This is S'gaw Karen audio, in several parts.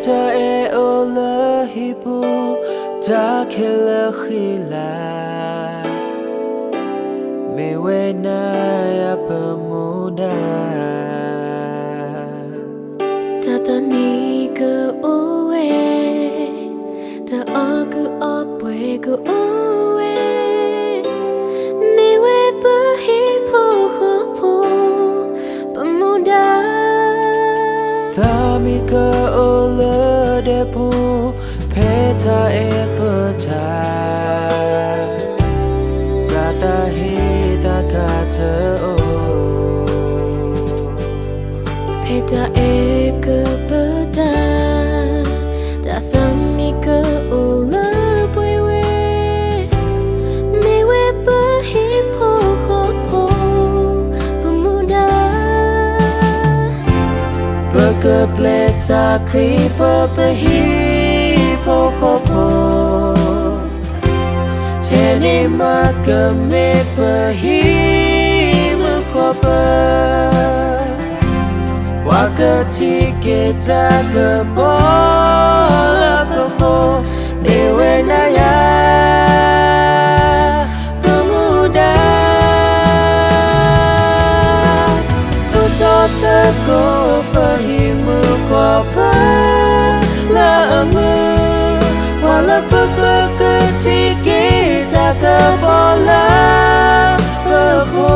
တၢ်အဲၣ်အိၣ်လၢဟံၣ်ပူၤ, တၢ်ခဲလၢာ်ဃံလၤ, မ့ၢ်ဝဲနၤယၤပမူဒါ. တၢ်သးမံကအိၣ်ဝဲ, တၢ်အီၣ်ကုၢ်အီပှဲၤကအိၣ်ဝဲ, မ့ၢ်ဝဲပဟံၣ်ဖိဃီဖိ ပမူဒါ. သးမံကအိၣ်လၢဒဲပူၤ, ဖဲတၢ်အဲၣ်ပတၢ်, တၢ်သးဟ့သးကါတအိၣ်. ဖဲတၢ်အဲၣ်ကပတၢ်, တၢ်သးမံကအိၣ်လၢပှဲၤဝဲ, မ့ၢ်ဝဲပဟံၣ်ဖိဃီဖိ ပမူဒါ. ပကပျဲစးခရံာ်ပပဟံၣ်ဖိဃီဖိ, ထဲန့ၣ်မးကမ့ၢ်ပဟံၣ်မုၢ်ဃီပၢ်, ပှၤကထံၣ်က့ၤတၢ်ကပီၤလၢပဃိ, မ့ၢ်ဝဲနၤယၤ ပမူဒါ. သိၣ်ထီၣ်သကိးပဟံၣ်မုၢ်ဃီပၢ် လၢအမုာ်, ပှၤလၢပဃၢၤကထံၣ်က့ၤတၢ်ကပီၤလၢပဃိ,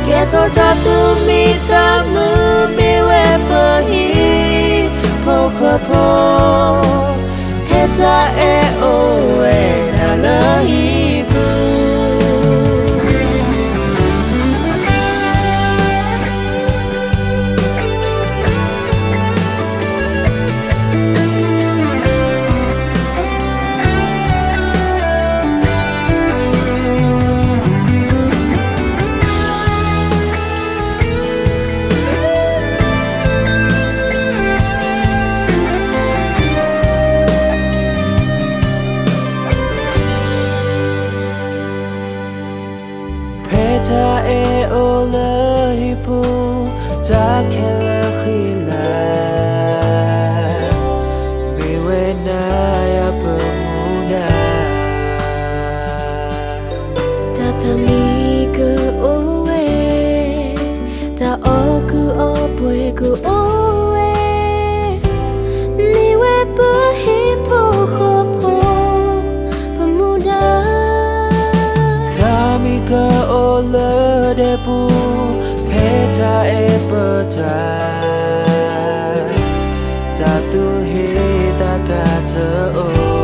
ကဲထီၣ်တၢ်သူၣ်မံသးမုာ် မ့ၢ်ဝဲပဟံၣ်ဖိဃီဖိ, ဖဲတၢ်အဲၣ်အိၣ်ဝဲဒၣ်လၢဟံၣ်ပူၤ. ဖဲတၢ်အဲၣ်အိၣ်လၢဟံၣ်ပူၤ, တၢ်ခဲလၢာ်ဃံလၤ, မ့ၢ်ဝဲနၤယၤပမူဒါ. တၢ်သးမံကအိၣ်ဝဲ, တၢ်အီၣ်ကုၢ်အီပှဲၤကအိၣ်ဝဲ, မ့ၢ်ဝဲပဟံၣ်ဖိဃီဖိ ပမူဒါ. သးမံကအိၣ်လၢဒဲပူၤ, ဖဲတၢ်အဲၣ်ပတၢ်, တၢ်သူၣ်ဟ့သးကါတအိၣ်.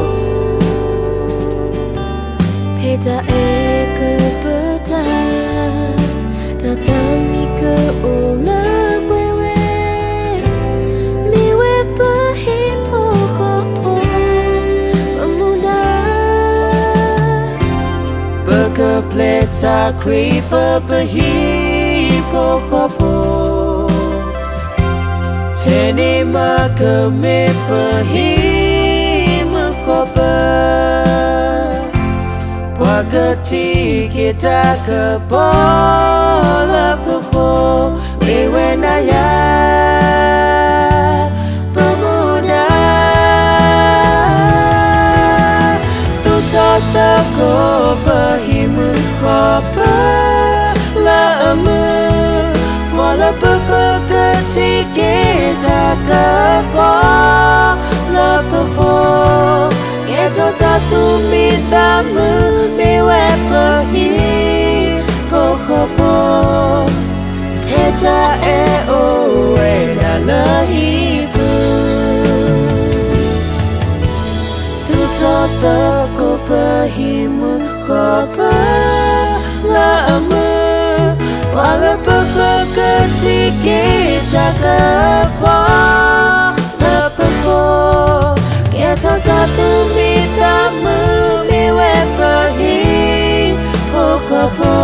ဖဲတၢ်အဲၣ်ကပတၢ်, တၢ်သးမံကအိၣ်လၢပှဲၤဝဲ, မ့ၢ်ဝဲပဟံၣ်ဖိဃီဖိ ပမူဒါ. ပကပျဲစးခရံာ်ပပဟံၣ်ဖိဃီဖိ, ထဲန့ၣ်မးကမ့ၢ်ပဟံၣ်မုၢ်ဃီပၢ်, ပှၤကထံၣ်က့ၤတၢ်ကပီၤလၢပဃိ, မ့ၢ်ဝဲနၤယၤ ပမူဒါ. သူၣ်ထီၣ်သကိးပဟံၣ်မုၢ်ဃီပၢ်လၢအမုာ်, ပှၤလၢပဃၢၤကထံၣ်က့ၤတၢ်ကပီၤလၢပဃိ, ကဲထီၣ်တၢ်သူၣ်မံသးမုာ် မ့ၢ်ဝဲပဟံၣ်ဖိဃီဖိ, ဖဲတၢ်အဲၣ်အိၣ်ဝဲဒၣ်လၢဟံၣ်ပူၤ. သူၣ်ထီၣ်သကိးပဟံၣ်မုၢ်ဃီပၢ်လၢအမုာ်, ပှၤလၢပဃၢၤကထံၣ်က့ၤတၢ်ကပီၤလၢပဃိ, ကဲထီၣ်တၢ်သူၣ်မံသးမုာ် မ့ၢ်ဝဲပဟံၣ်ဖိဃီဖိ,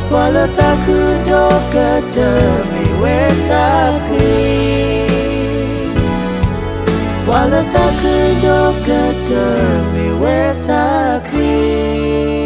ပှၤလၢသးခုဒိၣ်ကတၢၢ် မ့ၢ်ဝဲစးခရံာ်, ပှၤလၢသးခုဒိၣ်ကတၢၢ် မ့ၢ်ဝဲစးခရံာ်.